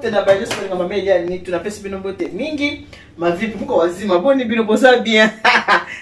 Mbote na baye nyonso balinga mama Elia Nitu, napesi bino mbote mingi. Mavipi muko wazima, boni bino boza bien.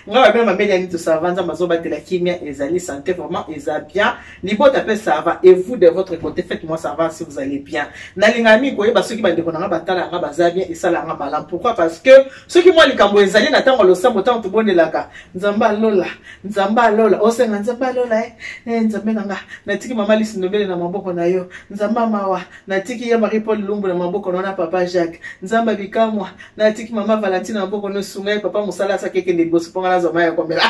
Nga ba bino mama Elia Nitu ça va, Nzambe azobatela kimia, ezali santé vraiment eza bien. Libota pe ça va et vous de votre côté faites-moi savoir si vous allez bien. Nalinga mingi koyeba soki bandeko na nga batala nga baza bien esala nga malamu. Pourquoi? Parce que soki mwa likambo ezali na ntango losambo ntango tobondelaka Nzambe alola, Nzambe alola, osenga Nzambe alola eh, eh Nzambe na nga natiki mama Lisi Ndombele na maboko na yo, Nzambe mawa natiki ya Marie Paul Lumbu na maboko na papa Jacques, Nzambe bikamwa natiki mama Valentine na maboko na sunga ye papa mosala asaki ekende liboso mpo nga nazwa mai ya komela.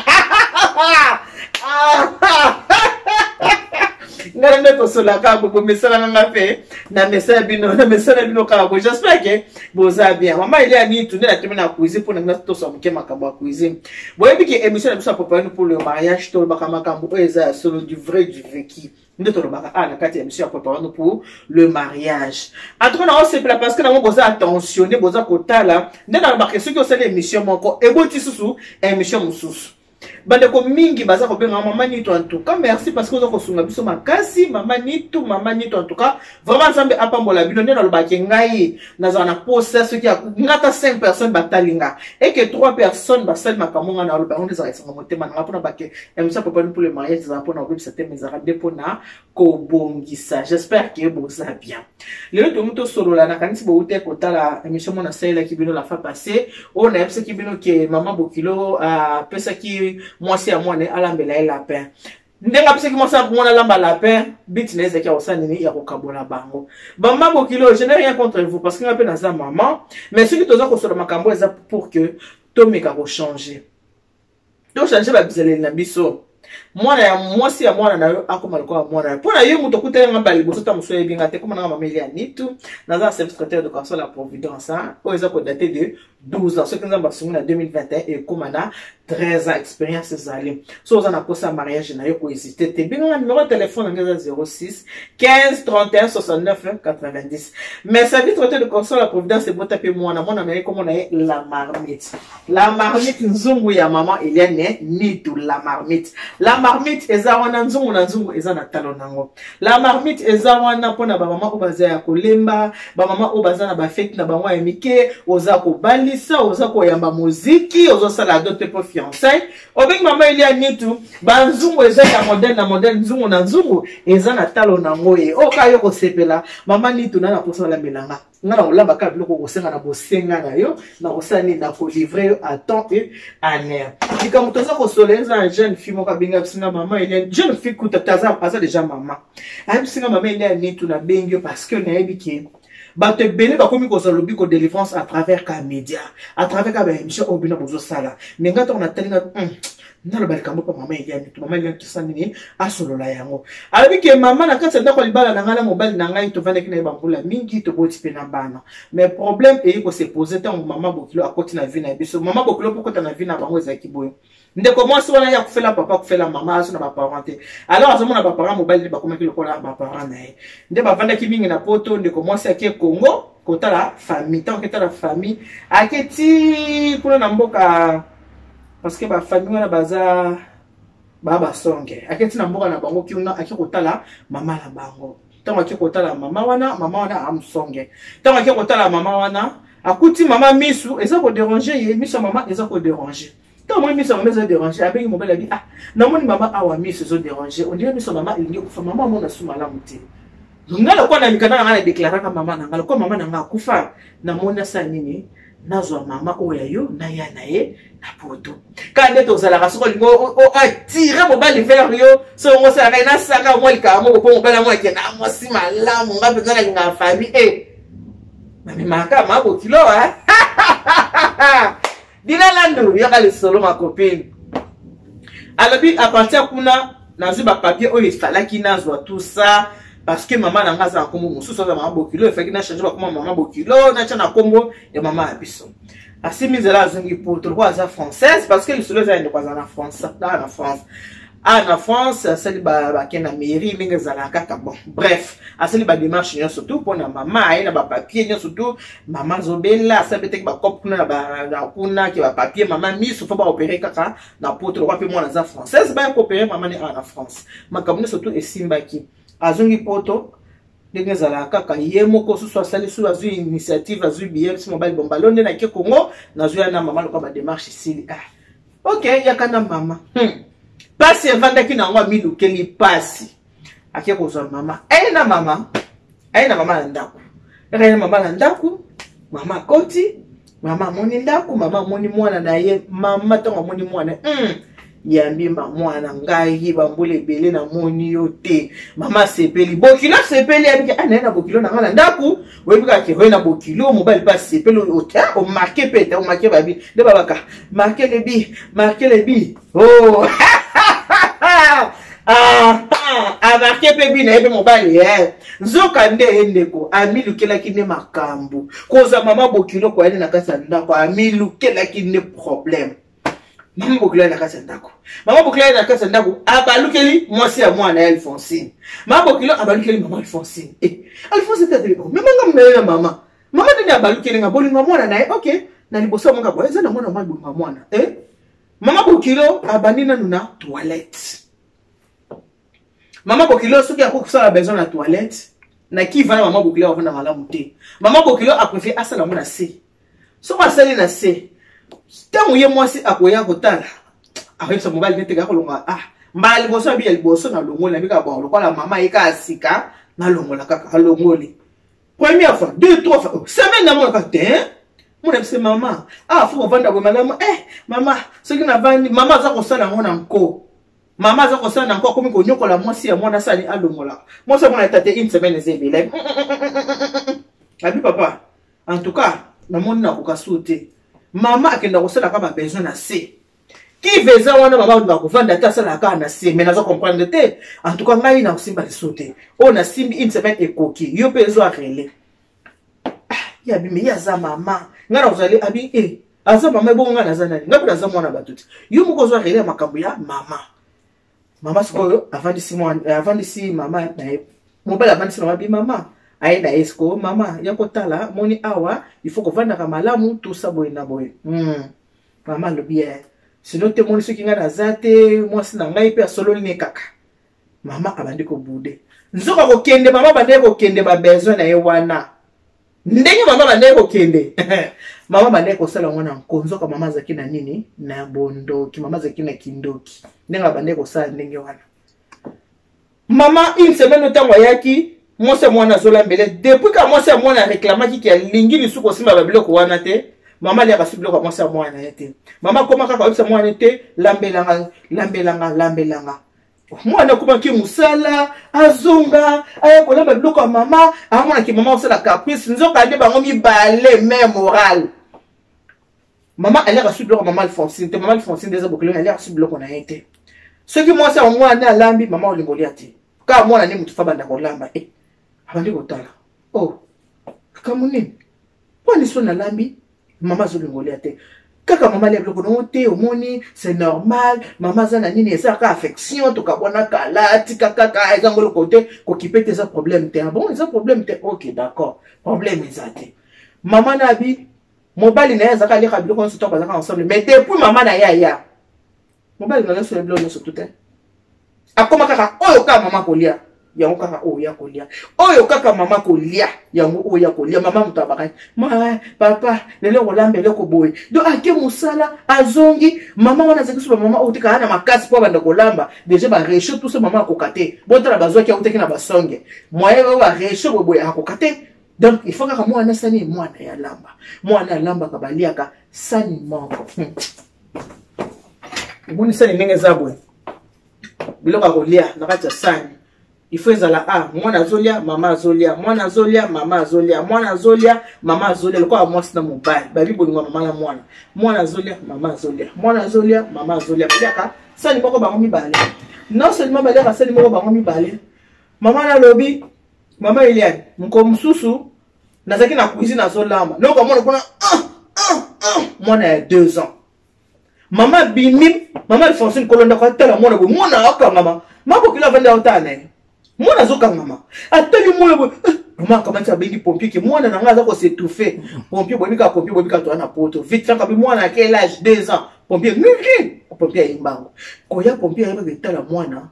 Ngai nde tosolaka bobomesalaka nga mpe na mesa ya bino na mesa na bino kaka boye. J'espère que boza bien. Mama Elia Nitu nde natemi na cuisine mpo na ngai tosola moke makambo ya cuisine. Boyebi ke émission na biso ya Préparez-nous pour le mariage tolobaka makambo oyo eza ya solo, du vrai, du vécu nde tolobaka awa na kati ya émission ya Préparez-nous pour le mariage. En tout cas naosepela parce que nango boza attentionné, boza kotala nde nalobaka soki osali émission moko eboti susu émission mosusu. Bandeko mingi baza kobenga mama Nitu, en tout cas merci parce que oza kosunga biso makasi mama Nitu, mama Nitu, en tout cas vraiment Nzambe apambola bino. Nde nalobaki ngai nazala na posa soki nga ta 5 personnes batali nga et que 3 personnes basali makambo nga naloba yango nde ezalaka esengo motema na nga mpona bake émission Préparez-nous pour le mariage ezala mpona kobebisa te, mais ezalaka nde mpona kobongisa. J'espère que boza bien. Lelo tongi tosolola, nakanisi bouti kotala émission mona asalelaki bino la fois passée oyo nayebisaki bino ke mama bokilo apesaki mwasi ya mwana alambela ye lapin. Ndenge apesaki mwasi ya mwana alamba lapin, but na ye ezalaki ya kosala nini? Ya kokabola bango. Mama bokilo, je n'ai rien contre vous parce que nga mpe naza mama, mais soki toza kosola makambo eza pour que tomeka kochanger, tochange babizaleli na biso. Mwana ya mwasi ya mwana na yo akoma lokola mwana na yo. Mpo na yo moto okutani nga mbala liboso, ntango mosusu oyebi nga te, koma nanga mama Elia Nitu, naza na service traiteur de console ya Providence oyo eza kodate de 12 ans. Soki Nzambe asungi na 2021 ekóma na 13 ans expérience ezali. So oza na posa mariage na yo, kohésite te, benga nga. Numéro ya telefone na nga eza 06 15 31 69 90. Mais service traiteur de console ya Providence ebota mpe mwana, mwana na ye komona ye La Marmite. La Marmite, nzungu ya mama Eliane Nitu. La Marmite, La Marmite eza wana, nzungu na nzungu eza na talo nango. La Marmite eza wana mpona bamama oyo baza ya kolemba, bamama oyo baza na bafete na bango ya mike, oza kobalisa, oza koyamba moziki, ozosala dote mpo fiançailles, obengi mama Eliane Nitu. Banzungu eza ya modèle na modèle, nzungu na nzungu eza na talo nango. Ye oyo kaka yo kosepela. Mama Nitu na posa olambelanga nga na kolamba kaka biloko kosenga na bosenga na yo, na kosala nini, na kolivre yo à temps et à l'heure. Likambo toza kosola eza na jeune fille moko abengi biso nga mama Eliane. Jeune fille kuta te, aza déjà mama. Ayebisi nga: "Mama Eliane Nitu, nabengi yo parce que nayebi ke bato ebele bakomi kozwa lobiko, délivrance à travers ka média, à travers ka baémission oyo bino bozosala. Mais nga ntango natali nga, naloba likambo mpo mama Eliane to mama Eliane tosala nini, asolola yango." Alobi ke: "Mama, na kati ya ndako ya libala na ngai na mobali na ngai, tovandaki na ye bambula mingi, toboti mpe na bana. Mais problème eyi kose poser ntango mama bokilo akoti na vie na biso." Mama bokilo mpo kota na vie na bango ezalaki boye: ndeko mwasi wana ye akufela papa, akufela mama, azo na baparent te. Alors azomona baparent mobali nde bakomaki lokola baparent na ye, nde bavandaki mingi na Poto. Ndeko mwasi ake Congo kotala famille. Ntango aketala famille, ake ti kuna na mboka, parce que bafamille wana baza baa basonge, ake ti na mboka na bango kuna, ake kotala mama na bango. Ntango ake kotala mama wana, mama wana amsonge. Ntango ake kotala mama wana, akuti mama misu eza kodéranger ye, miso ya mama eza kodéranger. Ntango moni miso ya mama eza déranger, abengi mobali, abi: "Ah, namoni mama awa miso ezodéranger, on dirait miso ya mama elingi ekufa, mama amona su malamu te. Nga lokola na mikanda na ngai na deklaraka mama na ngai, lokola mama na ngai akufa, namoni asala nini, nazwa mama oyo ya yo, naya na ye na Poto." Kaka nde tozalaka, soki olingi atire mobali vers yo, so ongo osalaka ye nasaka mwa likambo moko mpo mobali yango akenda mwasi malamu. Nga mpenza nalingaka famille e bamemaka ma bokilo dina landu. Yoka lisolo, ma copine alobi: "À partir kuna, nazwi bapapier oyo efalaki nazwa, tout ça parce que mama na nga aza na nkombo mosusu, aza mama bokilo. Efalaki na change bakoma mama bokilo, natya na nkombo ya mama ya biso." Asimi nzela, azongi Poto lokola aza française, parce que lisolo eza ya ndeko aza na France, aza na France, a na France. Asali, bake na mairie ndenge ezalaka kaka. Bon, bref, asali badémarche nyonso tu mpona mama aye na bapapier nyonso tu. Mama azobela, asali beteki bacope kuna na kuna ke bapapier, mama miso faut baopérer kaka na Poto. Lokwa mpe mwana aza française, baya koopérer mama ne awa na France. Makambo nyonso tu esimbaki, azongi Poto. Ndenge ezalaka kaka, ye moko susu asali su, azwi initiative, azwi billet si mobali bombalo nde nake Kongo, nazwi ya na mama lokola badémarche esili. Ah, ok, yaka na mama. Pasi evandaki na yango, amilukeli pasi, ake kozwa mama, aye na mama, aye na mama na ndako, aye na mama na ndako. Mama akoti, mama amoni ndako, mama amoni mwana na ye. Mama ntango amoni mwana, yambi ma mwana ngai, bambula ebele namoni yo te. Mama asepeli, bokilo asepeli, abiki ah, naye na bokilo na ngai na ndako. Oyebi kaka ke oye na bokilo, mobali mpe asepeli, omarke mpe te, omarke babi nde babaka marke lebi, marke lebi, oh ah, amarke mpe bi na ye mpe mobali ye. Nzoka nde ye ndeko amilukelaki nde makambo kozwa mama bokilo koyani na kati ya ndako, amilukelaki nde problème. Mama bokilo aye na kati ya ndako, mama bokilo aye na kati ya ndako, abalukeli mwasi ya mwana ya Alphonsine. Mama bokilo abalukeli mama Alphonsine. Eh, Alphonsine te ateli mema nga mna ye na mama, mama ndenge abalukeli nga bolingo mwana na ye. Ok, na liboso ya monga boye eza na mwana mwa bolingo mwana. Eh, mama bokilo abandi nanu na toilette. Mama bokilo soki akoki kosala besoin na toilette na kiva na mama bokilo avanda malamu te. Mama bokilo apréfère asala yango na se. Soki asali na se, ntango ye mwasi akoya kotala, akoyebisa mobali nete kaka kolonga. Ah, mbala liboso abi ya liboso nalongoli, nabi kaka bon, lokola mama ye kaka sika, nalongola kaka. Alongoli première fois, deux, trois fois, oh, semaine namonaka te. Mona biso mama, ah, fo kovanda boye malamu. Eh mama, soki navandi, mama aza kosala yango na nko, mama aza kosala na nko, akomi konyokola mwasi ya mwana. Asali, alongola, mwasi ya mwana ete une semaine eza ebele. Abi papa, en tout cas namoni nakoka su te. Mama akenda kosalaka babesoin na se kive eza wana, mama olingaka kovanda te, asalaka kaka na se. Mais naza comprendre te. En tout cas ngai nakosimba lisusu te, oyo nasimbi une semaine ekoki, yo mpe ezwa relais. Ah, ye abi me ye aza mama, ngai nakozali abi e aza mama, ebongo ngai naza nani? Ngai mpe naza mwana bato te. Yo moko ozwa relais ya makambo ya mama. Mama sikoyo avandisi mwana, avandisi mama na ye, mobali avandisi mama, bi mama aye na ye sikoyo, mama ya kotala moni awa, il faut kovandaka malamu tusa boye na boye. Mama alobi ye sino te, moni soki ngai naza te, mwasi na ngai mpe asololi ne kaka. Mama abandi kobude, nzoka kokende, mama abandaki kokende babesoin na ye wana. Ndenge mama bandaki kokende, mama bandaki kosala yango na nko, nzoka mama azalaki na nini? Na bondoki. Mama azalaki na kindoki. Ndenge abandaki kosala ndenge wana, mama une semaine ntango ayaki, mwasi ya mwana azolambele. Depuis ka mwasi ya mwana areklamaki ke alingi lisusu kosimba babiloko wana te, mama aliaka su biloko ya mwasi ya mwana ye te. Mama akoma kaka oyebisa mwana te: lambelanga, lambelanga, lambelanga. Mwana akomaki mosala, azonga, aya kolamba biloko ya mama, amonaki mama osala caprice. Nzoka nde bango mibale même moral. Mama aliaka su biloko ya mama Alphonsine te. Mama Alphonsine nde eza bokilo, aliaka su biloko na ye te. Soki mwasi ya mwana alambi, mama olinga olia te, kaka mwana nde motu fa banda kolamba. E abandi kotala, oh, likambo nini? Mpo liso nalambi, mama azolinga olia te, kaka mama alia biloko nango te. Omoni, c'est normal, mama aza na nini, eza kaka affection, tokabwana kala, tika kaka, eza ngo eloko te, kokipe te, eza problème te. Ah bon, eza problème te? Ok, d'accord, problème eza te. Mama na abi mobali na ye azalaka aliaka biloko nyonso to bazalaka ensemble, mais depuis mama na ye aya, mobali na nyonso ya biloko nyonso tu te, akoma kaka oyo kaka mama kolia yango, kaka oyo ya kolia, oyo kaka mama kolia yango, oyo ya kolia mama. Moto abakaki ma papa lelo kolamba eloko boye, donc ake mosala, azongi, mama wana azalaki so bamama oyo tekaka na makasi mpo abanda kolamba déjà barechaud tout ça, mama akoka te. Botala, bazwaki autaki na basonge moyen oyo barechaud boye akoka te. Donc il faut kaka mwana sani, mwana ya lamba, mwana alambaka, baliaka sani moko. Omoni sani ndenge eza boye, biloko ya kolia na kati ya sani, il faut ezala a mwana azolia, mama azolia, mwana azolia, mama azolia, mwana azolia, mama azolia, lokola mwasi na mobali babi bolingo ya mama na mwana. Mwana azolia, mama azolia, mwana azolia, mama azolia, baliaka sani moko bango mibale. Non seulement baliaka sani moko bango mibale, mama nalobi mama Eliane, mokolo mosusu nazalaki na cuisine azolamba, nayoka mwana kuna, ah, ah, ah, mwana ya 2 ans. Mama abimi, mama Alphonsine kolanda atala mwana boye, mwana akangama, mama bokilo avandi aotala na ye, mwana azokangama, atali mwana boye, mama akamati, abengi pompier ke mwana na ngai aza kos'étouffer. Pompier boyebi kaka pompier, boyebi kaka toza na poto, vite fait kabi mwana ya quel âge? 2 ans. Pompier ngri, pompier ayimbango koya, pompier ayebaka etala mwana.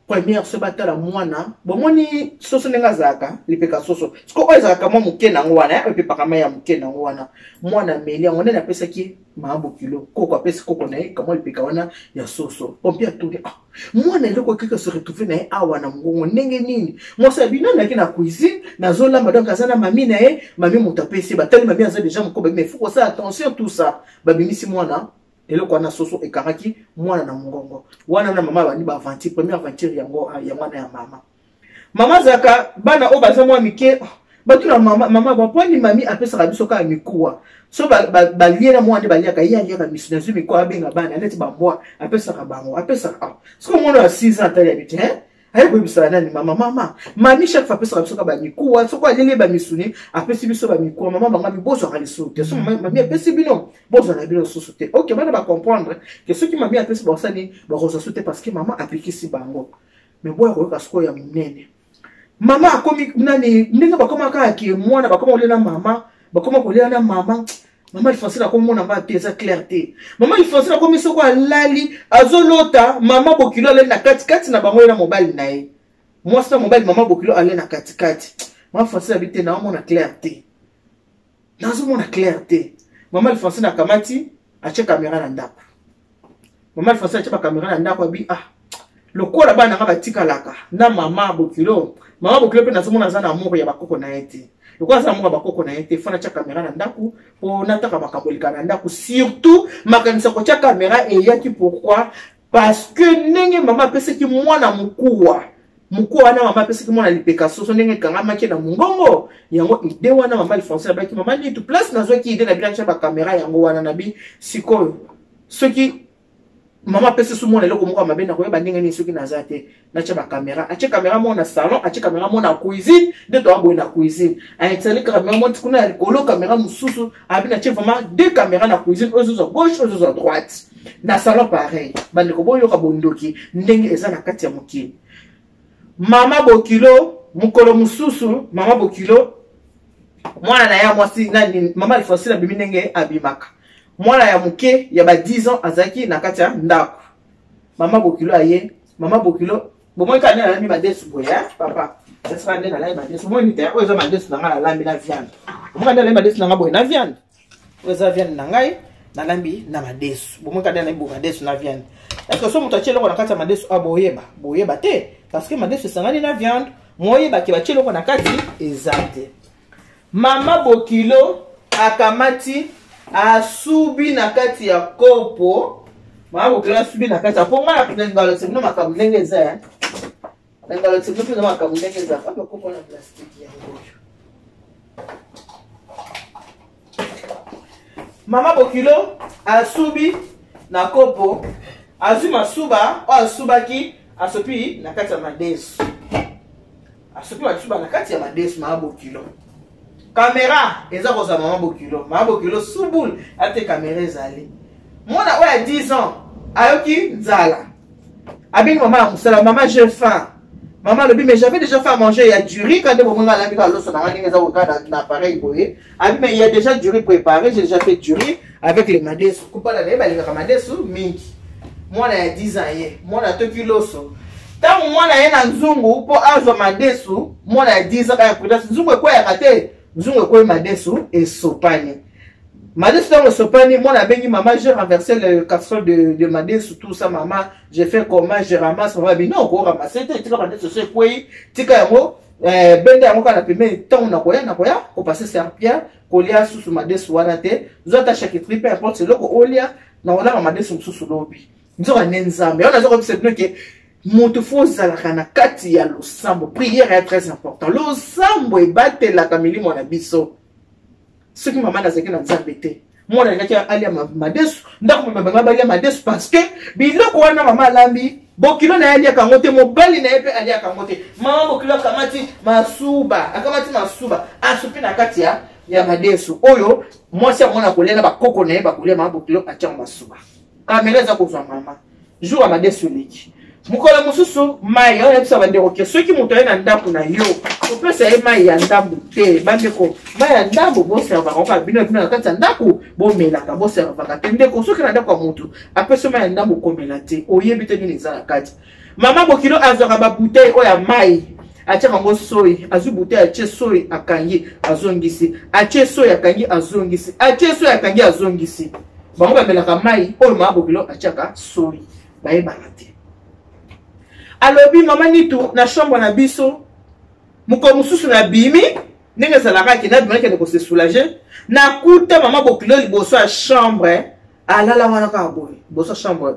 Première so batala mwana, bomoni soso ndenge azalaka lipeka soso siko oyo ezalaka mwa moke nango wana, oyo epepaka mai ya moke nango wana. Mwana ameli yango nde napesaki mama bokilo, koko apesi koko na ye kamwa lipeka wana ya soso. Pompi atuni, ah, mwana eloko ekeke se retrouve na ye awa na mongongo ndenge nini? Mwasi abi nani naki na cuisine nazolamba, donc aza na mami na ye, mami moto apesi. Batali mami aza deja moko, mais faut kosala attention, tout ça. Babimisi mwana eloko wana soso ekangaki mwana na mongongo wana na mama abandi baaventure. Première aventure yango yango wana ya mama. Mama azalaka bana oyo baza mwa mike, batuna mama, mama baponi mami apesaka biso kaka mikuwa so balie na mwana nde baliaka, ye aliaka misuni, azwi mikuwa, abenga bana neti bambwa, apesaka bango, apesaka. Ah, soki mwana ya 6 ans atali abi te, aye koyebisaka nani? Mama, mama, mami chaque fois apesaka biso kaka bamikuwa, soki aleli bamisuni apesi biso bamikuwa. Mama bango abi bozwaka lisusu te, so mami apesi bino bozwa na bino lisusu te. Ok, bana bacomprendre ke soki mami apesi bakosani bakozwa su te, parce que mama apekisi bango. Mais boya koyoka sikoyo ya monene, mama akomi nani, ndenge bakoma kaka ke mwana bakoma kolia na mama, bakoma kolia na mama. Mama Alphonsine akomona nga te, eza clair te. Mama Alphonsine akomi soko alali azolota mama bokilo alali na katikati na bango, ye na mobali na ye, mwasi na mobali, mama bokilo alali na katikati. Mama Alphonsine abi te, naomona clair te, nazomona clair te. Mama Alphonsine akamati atie kamera na ndako. Mama Alphonsine atie bakamera na ndako, abi ah, lokola bana nga batikalaka na mama bokilo, mama bokilo mpe nazomona aza na amour ya bakoko na ye te, lokola aza na amour ya bakoko na ye te, fo natya kamera na ndako mpo nataka makambo eleka na ndako. Surtout makanisa kotya kamera eyaki pourquoi? Parce que ndenge mama apesaki mwana mokuwa, mokuwa wana mama apesaki mwana lipeka soso, ndenge ekangamaki na mongongo yango, ide wana mama Alphonsine abaki mama nitu place nazwaki ide na bino atya bakamera yango wana. Nabi sikoyo soki mama apesi su mwana eloko moko ya mabe, nakoyeba ndenge nini soki naza te? Natya bakamera. Atye kamera moko na salon, atye kamera moko na cuisine, nde toya boye na cuisine, ainstale kamera moko kuna ya likolo, kamera mosusu abi natye vraiment deux kamera na cuisine, oyo ezozwa gauche, oyo ezozwa droite, na salon pareil. Bandeko, boyoka bondoki ndenge eza na kati ya mokili. Mama bokilo, mokolo mosusu mama bokilo mwana na ye mwasi nani, mama Alphonsine abimi ndenge abimaka, mwana ya moke ya ba 10 ans azalaki na kati ya ndako. Mama bokilo aye, mama bokilo bomoi kaka nde nalambi madesu boye, papa esika nde nalambi madesu, omoni te oyo eza madesu na ngai nalambi na viande, omoi nde nalambi madesu na ngai boye na viande, oyo eza viande na ngai nalambi na madesu, bomoi kaka nde nalambi boye madesu na viande. Est ce que so moto atie eloko na kati ya madesu a boyeba? Boyeba te, parce que madesu esangani na viande, moyebake batie eloko na kati eza te. Mama bokilo akamati asubi na kati ya kopo, mama bokilo asubi na kati ya po ngai na ngalo bino makambo ndenge eza, na ngalo bino mpenza makambo ndenge eza, kaka kopo na plastike yango oyo. Mama bokilo asubi na kopo, azwi masuba oyo asubaki, asopi na kati ya madesu, asopi masuba na kati ya madesu. Mama bokilo, kamera eza kozwa mama bokilo, mama bokilo subul ate kamera ezali. Mwana oyo ya 10 ans ayoki nzala, abengi mama ya mosala, mama j'ai faim. Mama alobi mais j'avais déjà fait à manger, il y a du riz, quand bomonga alambi kaka loso na nga ndenge eza koka na appareil boye, abi mais il y a déjà du riz préparé, j'ai déjà fait du riz avec les madesu, kupala na ye balingaka madesu mingi. Mwana ya 10 ans ye mwana atoki loso, ntango mwana ye na nzungu mpo azwa madesu, mwana ya 10 ans kaka prudence, nzungu ekweyaka te, nzungu ekweyi, madesu esopani. Madesu ntango esopani, mwana abengi mama, j'ai renversé le casserole de madesu, tout ça, maman, j'ai fait comment? Je ramasse. Mama abi non, koramase te, tika madesu so ekweyi, tika yango, benda yango kaka na pembeni, ntango nakoya nakoya kopase serpillère, kolia susu madesu wana te, zwa ata charcuterie, peu importe eloko olia, nakolamba madesu mosusu lobi. Nzoka nde Nzambe yango naza koyebisa bino ke moto fo ozalaka na kati ya losambo, prière ya très important, losambo ebatelaka milimo na biso. Soki mama nazalaki na Nzambe te, mwana alingaki alia madesu, ndako mama banga balia madesu, parce que biloko wana mama alambi, bokilo na ye aliaka yango te, mobali na ye mpe aliaka yango te. Mama bokilo akamati masuba, akamati masuba asupi na kati ya madesu oyo mwasi ya mwana kolia na bakoko na ye bakolia, mama bokilo atiango masuba, kamera eza kozwa mama jour ya madesu eleki. Mokolo mosusu mai oyo nayebisa bandeko ke soki moto aye na ndako na yo, kopesa ye mai ya ndambo te. Bandeko, mai ya ndambo boservaka kaka bino bino na kati ya ndako, bomelaka, boservaka te. Ndeko, soki na ndako ya moto apesi mai ya ndambo, komela te, oyebi te nini eza na kati. Mama bokilo azwaka babouteille oyo ya mai, atiaka yango soyi, azwi bouteille, atie soyi, akangi, azongisi, atie soyi, akangi, azongisi, atie soyi, akangi, azongisi. Bango bamelaka mai oyo mama bokilo atiaka soyi, bayebaka te. Alobi mama Nitu na chambre na biso, mokolo mosusu nabimi ndenge ezalaka ke nabima nakende kose soulager, nakuta mama bokilo liboso ya chambre, alala wana kaka boye liboso ya chambre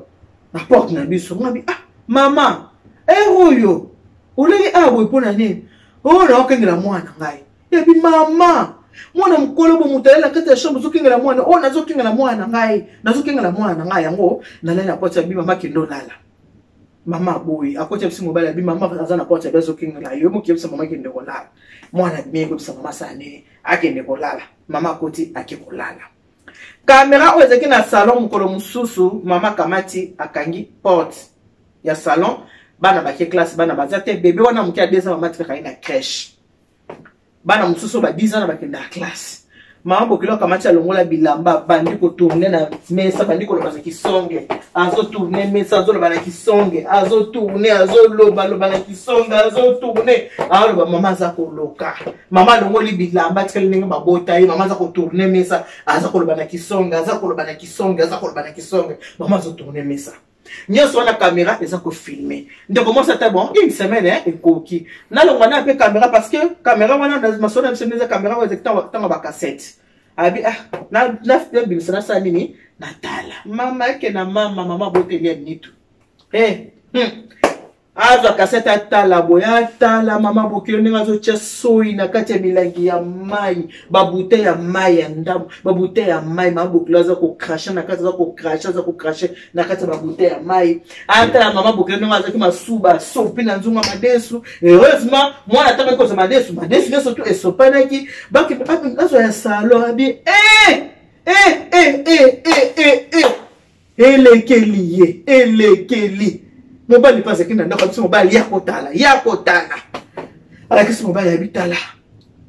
na porte na biso. Ngabi, ah mama, ere oyo oleli awa boye mpo na nini? Oyo naokengela mwana ngai. Yabi mama, mwana mokolo bo moto alali na kati ya chambre, ozokengela mwana oyo? Nazokengela mwana na ngai, nazokengela mwana na ngai, yango nalali na porte. Yabi mama, kende olala. Mama aboyi, akoti biso mobali. Abi mama aza na porte, abi azokengela yo moki. Yebisa mama kende kolala. Mwana abimi, koyebisa mama asala nini, akende kolala. Mama akoti, ake kolala. Kamera oyo ezalaki na salon, mokolo mosusu mama kamati, akangi porte ya salon, bana bake classe, bana baza te. Bebe wana moke ya 2 ans, mama atikaka ye na crèche. Bana mosusu oyo ba 10 ans na bakendaka classe. Mama bokilo akamati, alongola bilamba, bandi kotourne na mesa, bandi koloba na kisonge, azotourne mesa, azoloba na kisonge, azotourne, azolobaloba na kisonge, azotourne, aloba mama aza koloka. Mama alongoli bilamba, atikali ndenge babota ye. Mama aza kotourne mesa, aza koloba na kisonge, aza koloba na kisonge, aza koloba na kisonge. Mama azotourne mesa nyonso wana, kamera eza kofilme. Ndeko mwasi, ata bon une semaine ekoki, nalongwa na mpe kamera, parce que kamera wana, masolo na biso eza kamera oyo ezaki ntango bakasete. Abi ah, nabimisa, nasala nini, natala mama eke na mama mama boteli ya nitu. Azwa kasete, atala boye, atala mama bokilo ndenge azotya soyi na kati ya milangi ya mai, babute ya mai ya ndambo, babute ya mai. Mama bokilo aza kocrache na kati, aza kocrache, aza kocrache na kati ya babute ya mai. Atala mama bokilo ndenge azalaki masuba, asopi na nzunga madesu. Heureusement mwana atangaki kozwa madesu, madesu nyonso tu esopanaki. Azwa ya salon, abi eh, eh, eh, eh, eh, eh, eh. Elekeli ye, elekeli mobali mpe azalaki na ndako. Biso mobali ya kotala, ya kotala, alakisi mobali ya bitala.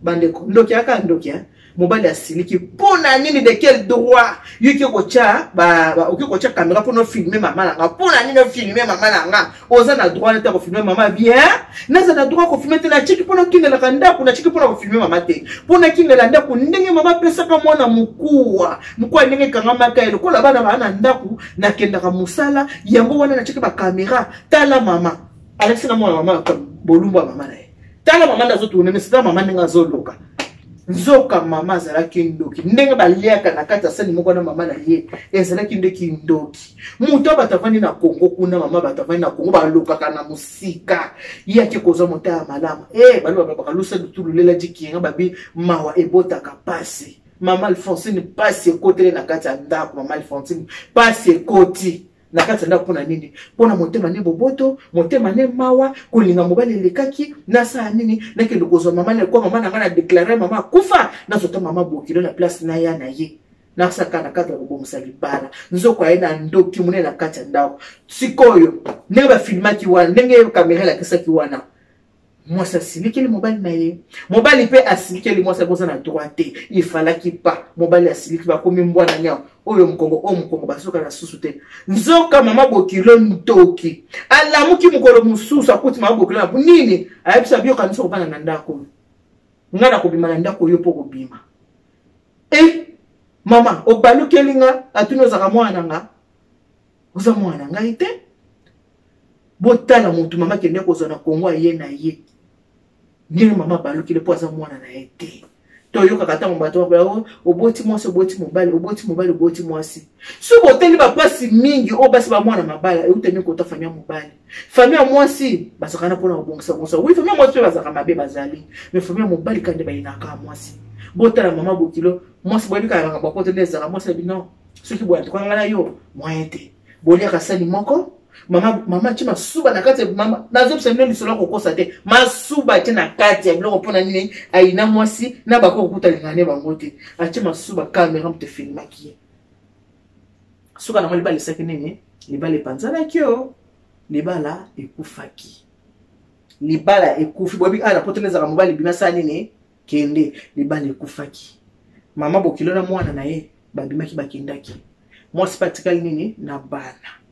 Bandeko, ndoki aka ndoki, hein? Mobali asiliki. Mpo na nini? De quel droit yo oki kotya, oki kotya kamera mpona ofilme mama na nga? Mpo na nini ofilme mama na nga? Oza na droit nete kofilme mama? Bien, naza na droit kofilme te. Natiki mpona okindelaka ndako, natiki mpona kofilme mama te, mpona kindela ndako ndenge mama apesaka mwana mokuwa mokuwa, ndenge ekangamaka ye lokola bana baa na ndako, nakendaka mosala, yango wana natiki bakamera. Tala mama alakisi na mwana mama bolumbu ya mama na ye. Tala mama nde azotourne mesi, tala mama ndenge azoloka. Nzoka mama azalaki ndoki. Ndenge baliaka na kati ya sani moko na mama na ye, ezalaki nde kindoki. Moto oyo bato avandi na Kongo kuna, mama bato avandi na Kongo balokaka na mosika, ye ake kozwa mota ya malamu. E baloba bakalusa lutululela dikinga, babi mawa ebotaka pasi. Mama Alphonsine, pasi ekoteli na kati ya ndako. Mama Alphonsine, pasi ekoti na kati ya ndako. Mpo na nini? Mpo na motema nde boboto, motema nde mawa, kolinga mobali elekaki. Nasala nini? Nakende kozwa mama na ekwa mama na ngai, na deklare mama akufa, nazwa ta mama bokilo na place na ya na ye, nasaka na kati ya kobongisa libala. Nzoko aye na ndoki monene na kati ya ndako. Sikoyo ndenge bafilmaki wana, ndenge kamera elakisaki wana, mwasi asilikeli mobali na ye, mobali mpe asilikeli mwasi. Akoza na droit te, ifalaki pa mobali asiliki, bakomi mbwana nyao, oyo mokongo, oyo mokongo, bazoka na susu te. Nzoka mama bokilo ntoki alamuki mokolo mosusu, akuti mama bokilo na nini, ayebisa biyoka miso kobana na ndako, ngai nakobima na ndako, yo mpo kobima. E mama, obalukeli nga, atuni ozaka mwana na nga? Oza mwana na ngai te. Botala motu mama kende kozwa na Kongo, aye na ye ndenge mama abalukile mpo aza mwana na ye te. Toyokaka ntango bato bakoya, oboti mwasi, oboti mobali, oboti mobali, oboti mwasi. So boteli bapasi mingi oyo basi bamwana mabala eutami kota famille ya mobali, famille ya mwasi bazalaka na mpona kobongisa bongisa. Wi, famille ya mwasi mpe bazalaka mabe, bazali, mais famille ya mobali kande bayinaka ya mwasi. Botala mama bokilo mwasi, boyebi kaka makambo akote nde ezalaka. Mwasi abi non, soki boye antuka ngai na yo moyen te, boliaka sani moko. Mama, mama atie masuba na kati ya mama, nazobisa bino lisolo ya kokosa te. Masuba atie na kati ya biloko, mpo na nini? Ayina mwasi na bako kokuta lingane bango te. Atie masuba, kamera moto efilmaki ye. Suka nango libala esaki nini? Libala epanzanaki, o libala ekufaki, libala ekufi. Boyebi awa na poto nde ezalaka, mobali bima, asala nini, kende. Libala ekufaki. Mama bokilo na mwana na ye babimaki, bakendaki. Mwasi mpe atikali nini na bana.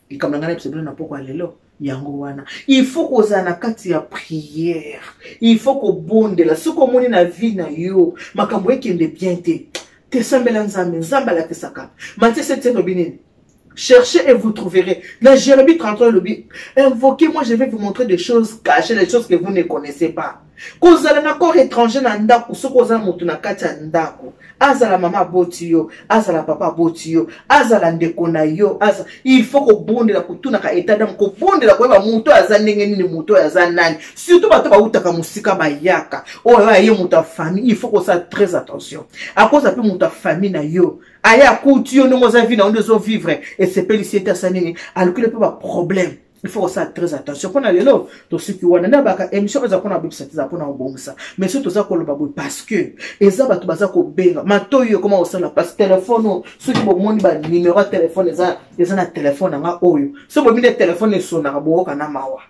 Likambo na ngai na biso bino na poko ya lelo. Yango wana il faut kozala na kati ya prière, il faut kobondela. Soki omoni na vie na yo makambo ekende bien te, tesambela Nzambe. Nzambe alakisaka. Matthieu 7 elobi nini? Cherchez et vous trouverez. Na Jérémie 33 elobi: invoquez-moi, je vais vous montrer des choses cachées, des choses que vous ne connaissez pas. Kozala na corps étranger na ndako, soki oza moto na kati ya ndako, azala mama aboti yo, azala papa aboti yo, azala ndeko na yo, aza, il faut kobondela, kotunaka état d'âme, kobondela, koyeba moto oyo aza ndenge nini, moto oyo aza nani. Surtout bato bautaka mosika, bayaka oyo aye moto ya famille, il faut kosala très attention. Akoza mpe moto ya famille na yo, aye akuti yo ndenge oza, vie na yo nde ozovivre, esepelisi ete asa nini, alukile mpe baproblème. Il faut kosala très attention. Mpona lelo tosuki wana. Nde baka émission eza mpona kobebisa te, eza mpona kobongisa. Mais soki toza koloba boye, parce que eza bato baza kobenga matoi oyo ekoma kosala, parce que telefone oyo, soki bomoni banimero ya telefone eza na telefone nanga oyo, soki bomi nde telefone esonaka, boyoka na mawa.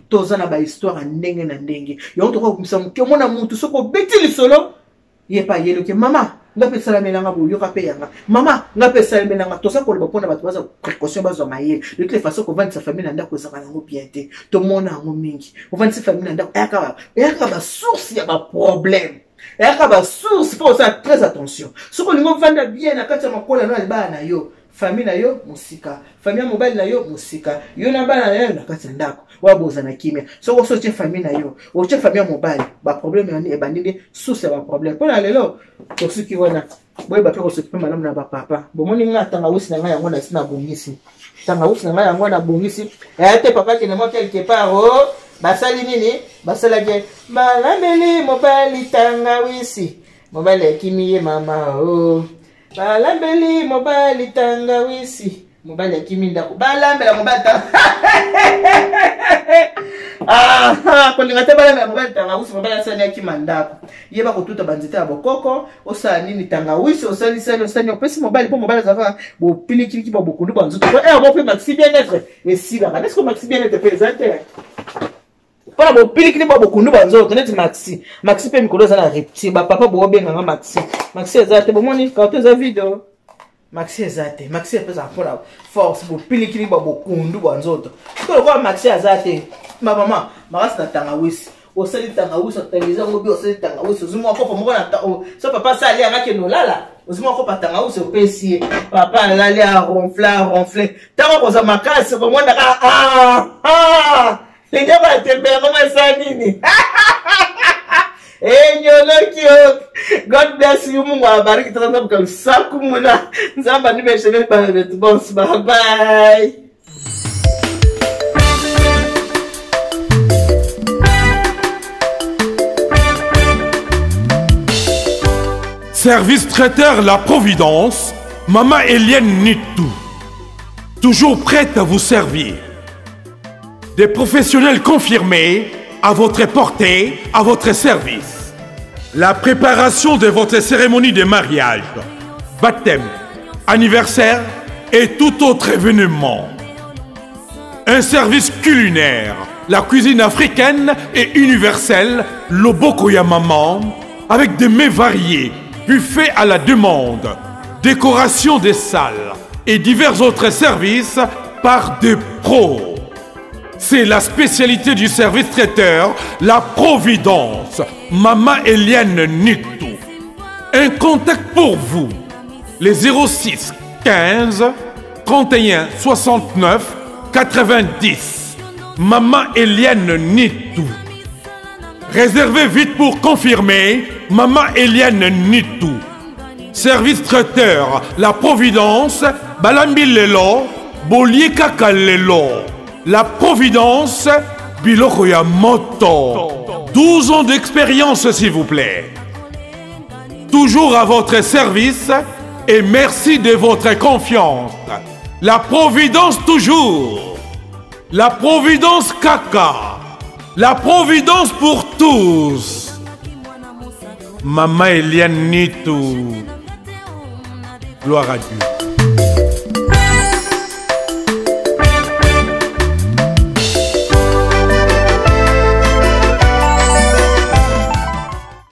Toza na bahistoire ya ndenge na ndenge. Yango tokoka kobimisa moke. Omona mutu, soki obeti lisolo, ye mpe ayeloki: mama, nga mpe esalamelanga boyoka mpe yanga, mama, nga mpe esalamelanga. Toza koloba mpona bato baza précaution, bazwa mayele. De toute façon, kovandisa famille na ndako ezalaka yango bien te. Tomona yango mingi. Kovandisa famille na ndako eyaka basource ya baproblème, eyaka basource. Faut osala très attention. Soki olingi ovanda bien na kati ya makola no ya libala na yo, famille na yo mosika, famille ya mobali na yo mosika, yo na bana na yo na kati ya ndako wa boza na kimia. Soki oso otie famille na yo, otie famille ya mobali, baproblème yani ebandi nde source ya baproblème. Mpo na lelo tosuki wana. Boyeba mpe kosokipe malamu na bapapa. Bomoni nga tangawisi na ngai yango nasi nabongisi, tangawisi na ngai yango nabongisi eya te. Papa kende mwa quelque part o oh, basali nini, basalaki balambeli mobali tangawisi, mobali akimi ye mama o oh. Balambeli mobali tangawisi, mobali akimi ndako. Balambela mobali tanga, ah, ah, kolinga te. Balambela mobali tangawisi, mobali asali akima ndako. Yeba kotuta banzete ya bokoko, osala nini, tangawisi osalisali, osali, opesi mobali, mpo mobali azalaka bopilikiliki ba bokundu ba nzoto bo mpe maxi bien être esilaka. Neske maxi bien être mpe eza te mpona bopilikili bwa bokundu ba nzoto neti maxi. Maxi mpe mikolo eza na rupture. Bapapa bobenganga maxi, maxi eza te. Bomoni karto eza vide, maxi eza te. Maxi epesaka mpona force, bopilikili bwa bokundu bwa nzoto. Siko lokola maxi aza te, bamama makasi na tangawisi, osali tangawisi, otangisi yango bi, osali tangawisi, ozwi mwa kopo moko na so papa asali yanga, akende olala, ozwi mwa kopo ya tangawisi, opesi ye, papa alali, aronfle, aronfle, ntango akozwa makasi, okomonaka ah, ah, linyama ya tembe yango ma esa nini enyoloki yo. God bless you, Mungu awabariki. Tata lusaku muna Nzambe anibeshele bana betu bonse. Bye bye. Service traiteur La Providence, Maman Eliane Nitou. Toujours prête à vous servir. Des professionnels confirmés à votre portée, à votre service. La préparation de votre cérémonie de mariage, baptême, anniversaire et tout autre événement. Un service culinaire, la cuisine africaine et universelle, Lobokoya Maman, avec des mets variés, buffet à la demande, décoration des salles et divers autres services par des pros. C'est la spécialité du service traiteur, la Providence, Mama Eliane Nitou. Un contact pour vous, les 06 15 31 69 90. Maman Eliane Nitou. Réservez vite pour confirmer, Maman Eliane Nitou. Service traiteur, la Providence, Balambi Lelo, Bolie Kaka Lelo. La Providence, Biloko ya Moto. 12 ans d'expérience, s'il vous plaît. Toujours à votre service et merci de votre confiance. La Providence toujours. La Providence Kaka. La Providence pour tous. Maman Eliane Nitou. Gloire à Dieu.